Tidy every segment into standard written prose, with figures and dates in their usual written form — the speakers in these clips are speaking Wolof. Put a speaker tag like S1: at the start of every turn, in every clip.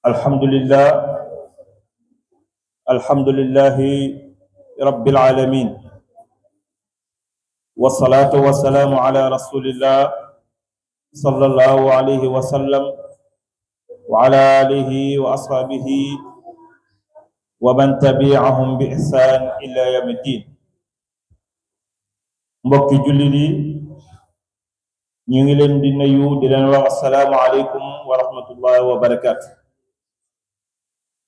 S1: alhamdulillah alhamdulillahi rabbil alamin wassalatu wassalamu ala rasulillah sallallahu alayhi wa sallam wa ala alihi wa ashabihi wa man tabi'ahum bi ihsan ila yawmiddin. Mbokki jullit yi ñu ngi leen di nuyu di leen wax assalaamu alaykum wa rahmatullahi wa barakatuh.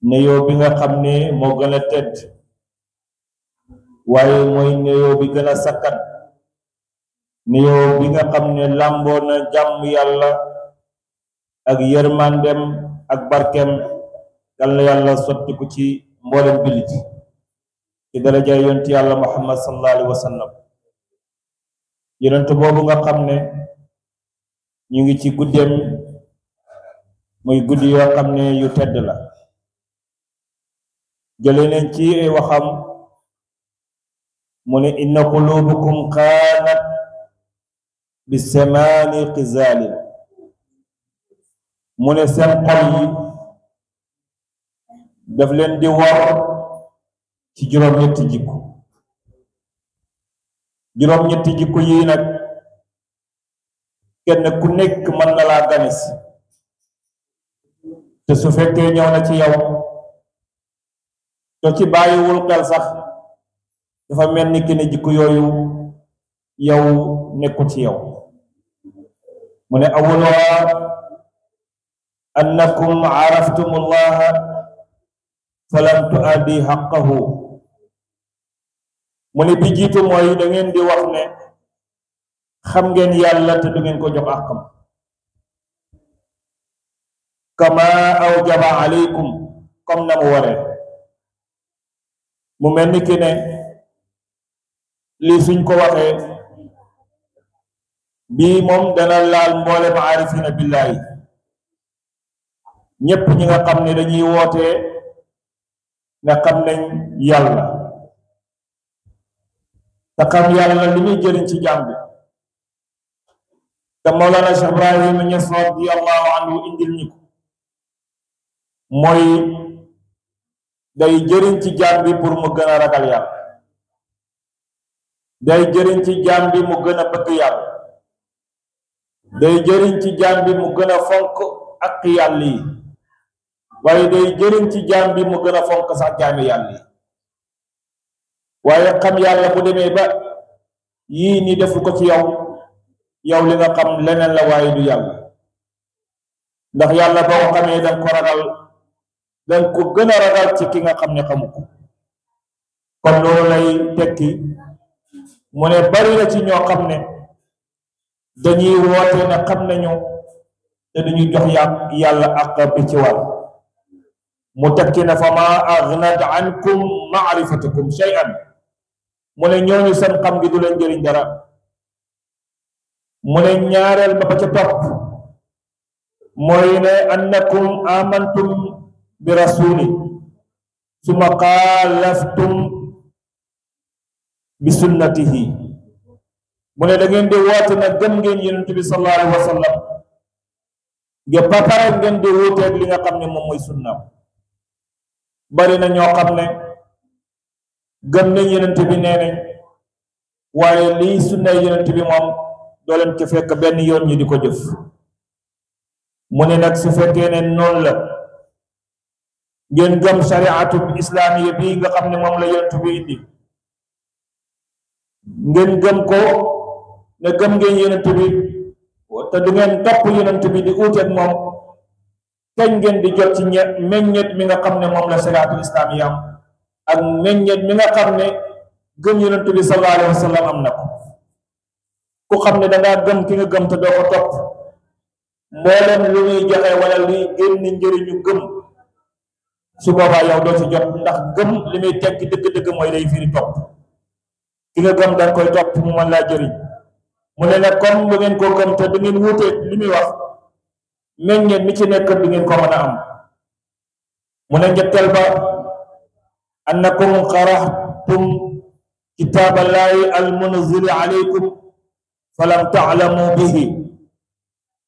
S1: nuyoo bi nga xam ne moo gën a tedd waaye mooy nuyoo bi gën a sakkan, nuyoo bi nga xam ne làmboo na jàmm yàlla ak yërmandem ak barkem. yal na yàlla sotti ko ci mboolem jullit ci daraja yonent yàlla muhammad sallallahu alayhi wa sallam. yonent boobu nga xam ne ñu ngi ci guddeem muy guddi yoo xam ne yu tedd la. jëlee nañ ci waxam mu ne inna qulubukum kaanat bi samaani xizaalin, mu ne seen xol yi daf leen di war ci juróom-ñetti jikko. juróom-ñetti jikko yii nag kenn ku nekk mën na laa ganis, te su fekkee ñëw na ci yow to ci bàyyiwul xel sax dafa mel ni ki ne jikko yooyu yow nekku ci yow. mu ne awwaluha annakum araftumullah falam tuaddi haqqahu. mu ne bi jiitu mooy da ngeen di wax ne xam ngeen yàlla te du ngeen ko jox àqam. kama awjaba alaykum, comme na mu waree. mu mel ni ki ne lii suñ ko waxee bii moom dana laal mboolem aarifina billaahi, ñépp ñi nga xam ne dañuy wootee nga xam nañ yàlla. te xam yàlla li muy jëriñ ci jàmm bi te Mawlana Cheikh Ibrahima Niass radiyallahu anhu indil ñi ko mooy day jëriñ ci jaam bi pour mu gën a ragal yàlla, day jëriñ ci jaam bi mu gën a bëgg yàlla, day jëriñ ci jaam bi mu gën a fonk ak yàlla yi, waaye day jëriñ ci jaam bi mu gën a fonk sax jaami yàlla yi. waaye xam yàlla bu demee ba yii ni defu ko ci yow li nga xam leneen la waaye du yàlla. ndax yàlla boo ko xamee danga ko ragal, danga ko gën a ragal ci ki nga xam ne xamu ko. kon loolu lay tekki mu ne bari na ci ñoo xam ne dañuy woote ne xam nañu te duñu jox yàlla ak bi ci war. mu tekki ne fa ma aghnat ankum ma'rifatukum shay'an, mu ne ñooñu seen xam gi du leen jëriñ dara. mu ne ñaareel ba ca topp mooy ne annakum amantum bi rasuli summa xaalaftum bi sunnatihi. mu ne da ngeen di woote ne gëm ngeen yonent bi sallallahu alayhi wa sallam nga ba pare ngeen di wuuteeg li nga xam ne moom mooy sunnaam. bari na ñoo xam ne gëm nañ yonent bi nee nañ waaye lii sunnay yonent bi moom doo leen ci fekk benn yoon ñi di ko jëf. mu ne nag su fekkee ne noonu la ngeen gëm shariatu islaamiya bii nga xam ne moom la yonent bi indi, ngeen gëm ko ne gëm ngeen yonent bi te du ngeen topp yonent bi di uuteeg moom, kañ ngeen di jot ci meññet mi nga xam ne moom la shariatu islaamiya am ak meññet mi nga xam ne gëm yonent bi sallallahu alayhi wa sallam am na ko. ku xam ne dangaa gëm ki nga gëm te doo ko topp mboolem lu muy joxe wala luy génn njëriñu gëm, su boobaa yow doo ci jot. ndax gëm li muy tekki dëgg-dëgg mooy day firi topp. ki nga gëm danga koy topp mu mën laa jëriñ. mu ne nag comme lu ngeen ko gëm te du ngeen wuuteeg li muy wax, meññeet mi ci nekk du ngeen ko mën a am. mu ne ñetteel ba annakum qara'tum kitaaballahi al-munzili alaykum falam ta'lamu bihi.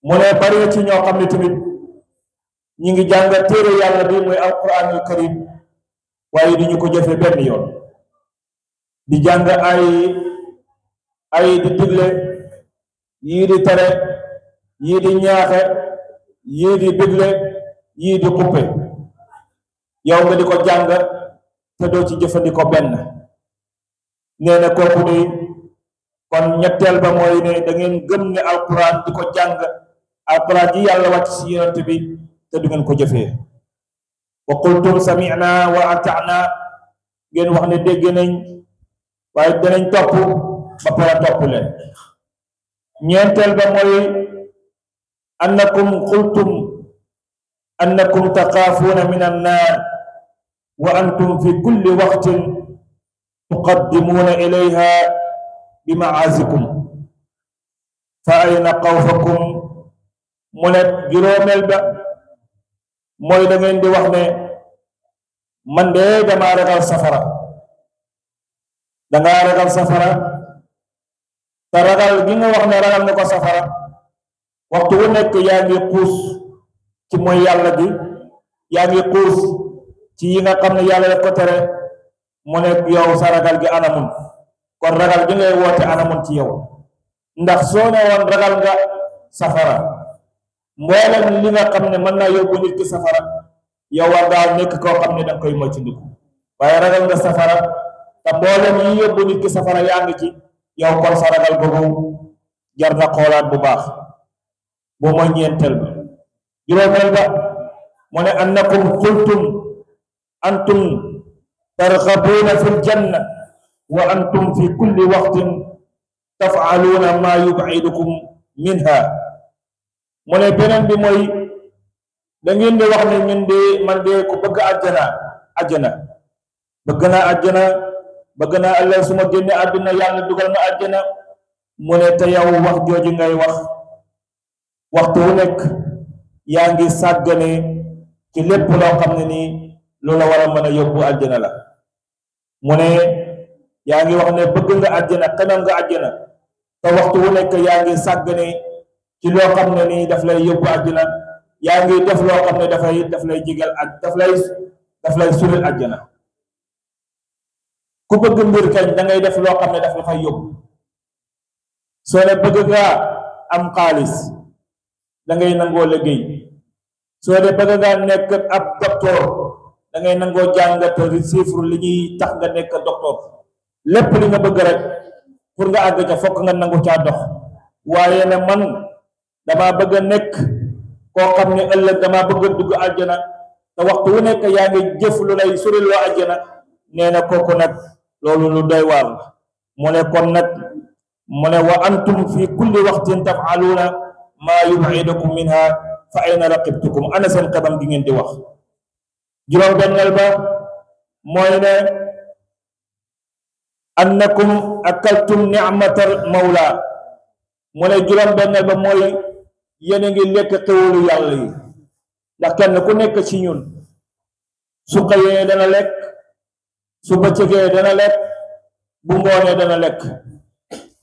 S1: mu ne bari ci ñoo xam ne tamit ñi ngi jàng téere yàlla bi muy alquranul karim waaye duñu ko jëfe benn yoon di jàng ay di digle yii di tere yii di ñaaxe yii di digle yii di xuppe yow nga di ko jàng te doo ci jëfandikoo benn nee na kooku ni kon ñetteel ba mooy ne da ngeen gëm ne alquran di ko jàng alquran ji yàlla wàcc si yonent bi te du ngeen ko jëfee wa qultum sami'na wa ata'na ngeen wax ne dégg nañ waaye danañ topp ba pare topp leen ñeenteel ba mooy annakum qultum annakum taxaafuuna min annaar wa antum fi kulli waqtin tuqaddimuuna ilayha bi ma'aazikum fa ayna xawfakum mu ne juróomeel ba mooy da ngeen di wax ne man de damaa ragal safara dangaa ragal safara te ragal gi nga wax ne ragal na ko safara waxtu wu nekk yaa ngi xuus ci mooy yàlla gi yaa ngi xuus ci yi nga xam ne yàlla daf ko tere mu ne yow sa ragal gi anamun kon ragal gi ngay woote anamun ci yow ndax soo ne woon ragal nga safara mboolem li nga xam ne mën naa yóbbu nit ki safara yow war ngaa nekk koo xam ne danga koy moytandiku waaye ragal nga safara te mboolem yi yóbbu nit ki safara yaa ngi ci yow kon sa ragal boobu jar na xoolaat bu baax bu mooy ñeenteel ba juróomeel ba mu ne annakum qultum antum targhabuuna fi ljanna wa antum fi kulli waqtin taf'aluuna ma yub'idukum minha mu ne beneen bi mooy da ngeen di wax ne ñun de man de ku bëgg àjjana bëgg naa àjjana bëgg naa ëllëg su ma génne àdduna yàlla dugal na àjjana mu ne te yow wax jooju ngay wax waxtu wu nekk yaa ngi sàggane ci lépp loo xam ne nii loola war a mën a yóbbu àjjana la mu ne yaa ngi wax ne bëgg nga àjjana xemam nga àjjana te waxtu wu nekk yaa ngi sàggane ci loo xam ne nii daf lay yóbbu àjjana yaa ngi def loo xam ne daf lay jigal ak daf lay sulil àjjana ku bëgg mbir kañ da ngay def loo xam ne daf la fay yóbbu soo ne bëgg ngaa am xaalis da ngay nangoo liggéey soo ne bëgg ngaa nekk ab docteur da ngay nangoo jàngat chiffre li ñuy tax nga nekk docteur lépp li nga bëgg rek pour nga àgg ca fokk nga nangu caa dox waaye ne man dama bëgg a nekk koo xam ne ëllëg dama bëgg a dugg àjjana te waxtu wu nekk yaa ngi jëf lu lay sori loo àjjana nee na kooku nag loolu lu doy waar mu ne kon nag mu ne wa antum fi kulli waqtin taf'aluuna maa yub'idukum minha fa ayna raqibtukum ana seen xebam gi ngeen di wax juróom-benneel ba mooy ne annakum akaltum ni'matal mawla mu ne juróom-benneel ba mooy yéen a ngi lekk xéwalu yàlla yi ndax kenn ku nekk ci ñun su xëyee dana lekk su bëccëgee dana lekk bu ngoonee dana lekk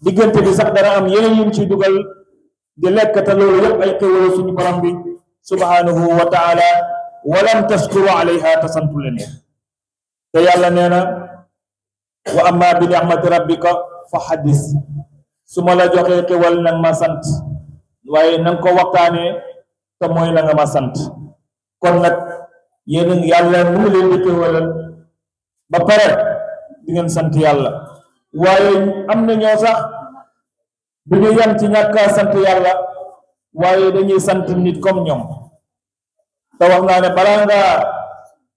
S1: diggante bi sax dana am yeneen yum ci dugal di lekk te loolu yëpp ay xéwalu suñu borom bi subhanahu wa taala walam tashkuru alayha te santu leen te yàlla nee na wa amma bi ni'mati rabbika fa haddis su ma la joxee xéwal nag ma sant waaye nanga ko waxtaanee te mooy la nga ma sant kon nag yéen yàlla mu ngi leen di xéwalal ba pare di ngeen sant yàlla waaye am na ñoo sax du ñu yam ci ñàkk a sant yàlla waaye dañuy sant nit comme ñoom te wax naa ne balaa nga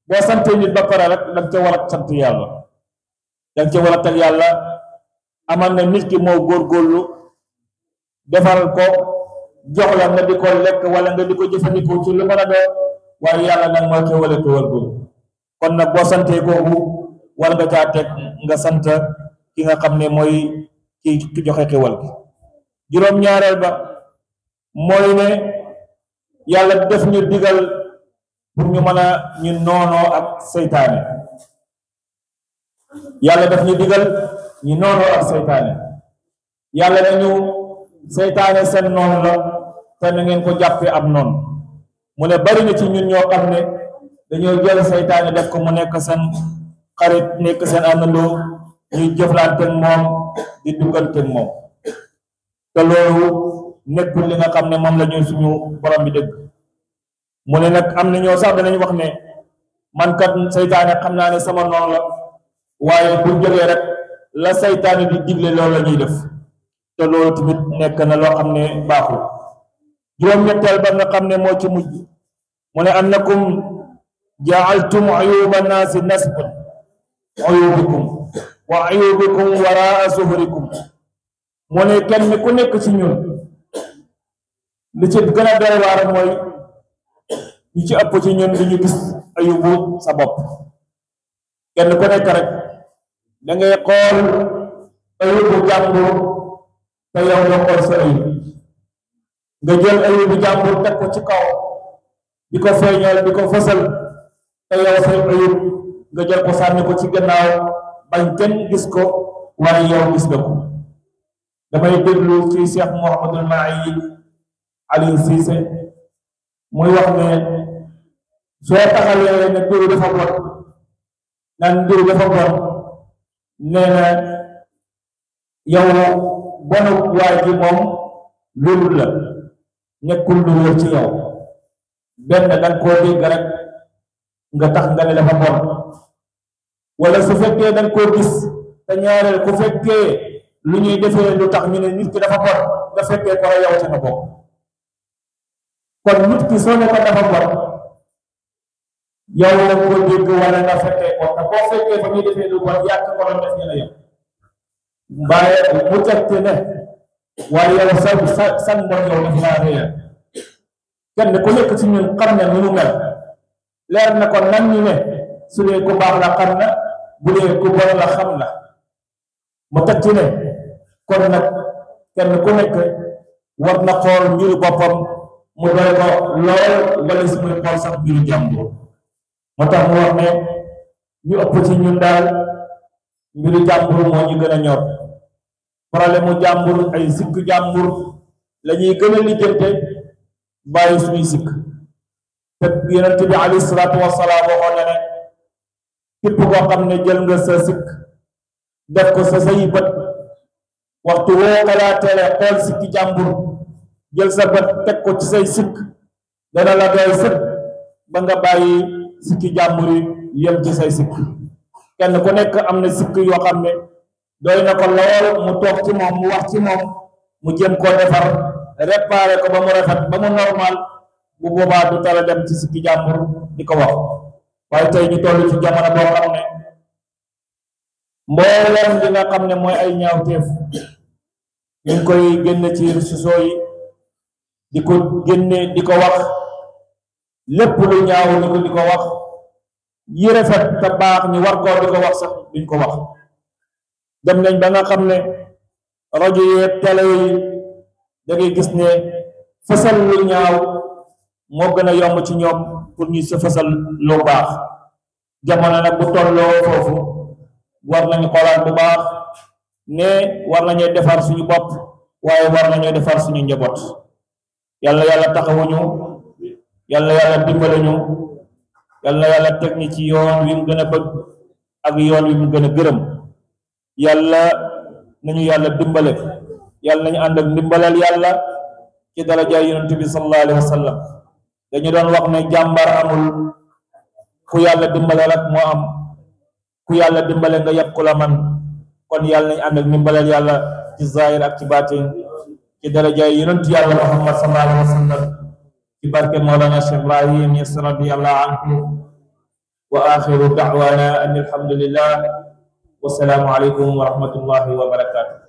S1: boo santee nit ba pare rek danga ca war a sant yàlla danga ca war a teg yàlla amal na nit ki moo góorgóorlu defal ko jox la nga di ko lekk wala nga di ko jëfandikoo ci lu mën a doon waaye yàlla nag mooy xéwale xéwal boobu kon nag boo santee kooku war nga caa teg nga sant ki nga xam ne mooy ki joxe xéwal gi juróom-ñaareel ba mooy ne yàlla def ñu digal pour ñu mën a ñu noonoo ak seytaane yàlla def ñu digal ñu noonoo ak seytaane yàlla nañu seytaane seen noonu la te na ngeen ko jàppee ab noonu mu ne bari na ci ñun ñoo xam ne dañoo jël seytaane def ko mu nekk seen xarit nekk seen àndandoo ñuy jëflante ak moom di duggante ak moom te loolu nekkul li nga xam ne moom la ñu suñu borom bi dëgg mu ne nag am na ñoo sax danañ wax ne man kat seytaane xam naa ne sama noonu la waaye bu jógee rek la seytaane di digle loolu la ñuy def te loolu tamit nekk na loo xam ne baaxul juróom-ñetteel ba nga xam ne moo ci mujj mu ne annakum jaaltum ayuba naasi nasban ayubikum wa ayubikum waraa zuhurikum mu ne kenn ku nekk ci ñun li ci gën a doy waar mooy ñi ci ëpp ci ñun li ñu gis ayubu sa bopp kenn ku nekk rek da ngay xool ayubu jàmbur te yow nga xool sa ayub nga jël ayubu jàmbur teg ko ci kaw di ko feeñal di ko fësal te yow sa ayub nga jël ko sànni ko ci gannaaw bañ kenn gis ko waaye yow gis nga ko damay déglu ci Cheikh Mouhamadul Mahi Ali Cissé muy wax ne soo taxalee ne diw dafa bon naan diw dafa bon nee na yow bonu waay ji moom loolu la nekkul lu wér ci yow benn danga koo dégg rek nga tax nga ne dafa bon wala su fekkee danga koo gis te ñaareel ku fekkee lu ñuy defee lu tax ñu ne nit ki dafa bon nga fekkee ko yow ca nga bokk kon nit ki soo ne ko dafa bon yow la ko dégg wala nga fekkee ko te boo fekkee fa ñuy defee lu bon yàq ko doon def ñu la yow mbaaye mu tegte ne waaye yow sa mbon yow dafa laa réer kenn ku nekk ci ñun xam ne nu mu mel leer na ko nan ñu ne su dee ku baax la xam na bu dee ku bon la xam na mu teg ci ne kon nag kenn ku nekk war na xool mbiru boppam mu doy ko lool wala si muy xool sax mbiru jàmbur moo tax mu wax ne ñu ëpp ci ñun daal mbiru jàmbur moo ñu gën a ñor problème mu jàmbur ay sikk jàmbur la ñuy gën a lijjante bàyyi suñuy sikk te yonent bi alayhi salaatu wasalaam waxoon na ne képp koo xam ne jël nga sa sikk def ko sa say bët waxtu woo xalaatee xool sikki jàmbur jël sa bët teg ko ci say sikk dana la doy sëkk ba nga bàyyi sikki jàmbur yi yem ci say sikk kenn ku nekk am na sikk yoo xam ne doy na ko lool mu toog ci moom mu wax ci moom mu jëm koo defar réparé ko ba mu rafet ba mu normal bu boobaa du tala dem ci sikki jàmbur di ko wax waaye tey ñu toll ci jamono boo xam ne mboolem li nga xam ne mooy ay ñaawteef ñu ngi koy génne ci réseaux yi di ko génne di ko wax lépp lu ñaaw di ko wax yi rafet te baax ñu war koo di ko wax sax duñ ko wax dem nañ ba nga xam ne rajo yeeg télé yi da ngay gis ne fësal lu ñaaw moo gën a yomb ci ñoom pour ñu sa fësal lu baax jamono nag bu tolloo foofu war nañu xoolaat bu baax ne war nañoo defar suñu bopp waaye war nañoo defar suñu njaboot yàlla yàlla taxawuñu yàlla yàlla dimbale ñu yàlla teg ñi ci yoon wi mu gën a bëgg ak yoon wi mu gën a gërëm yàlla nañu yàlla dimbale yàlla nañu ànd ak ndimbalal yàlla ci daraja yonent bi sallallahu alayhi wa sallam dañu doon wax ne jàmbar amul ku yàlla dimbale rek moo am ku yàlla dimbale nga yàpp ku la man kon yàlla nañu ànd ak ndimbalal yàlla ci zahir ak ci baatin ci daraja yonent yàlla Muhammad sallallahu alayhi wa sallam ci barke Mawlana Cheikh Ibrahim Niass radiyallahu anhu wa akhiru da'wana an alhamdulillah wa salaamu alaykum wa rahmatullahi wa barakatuh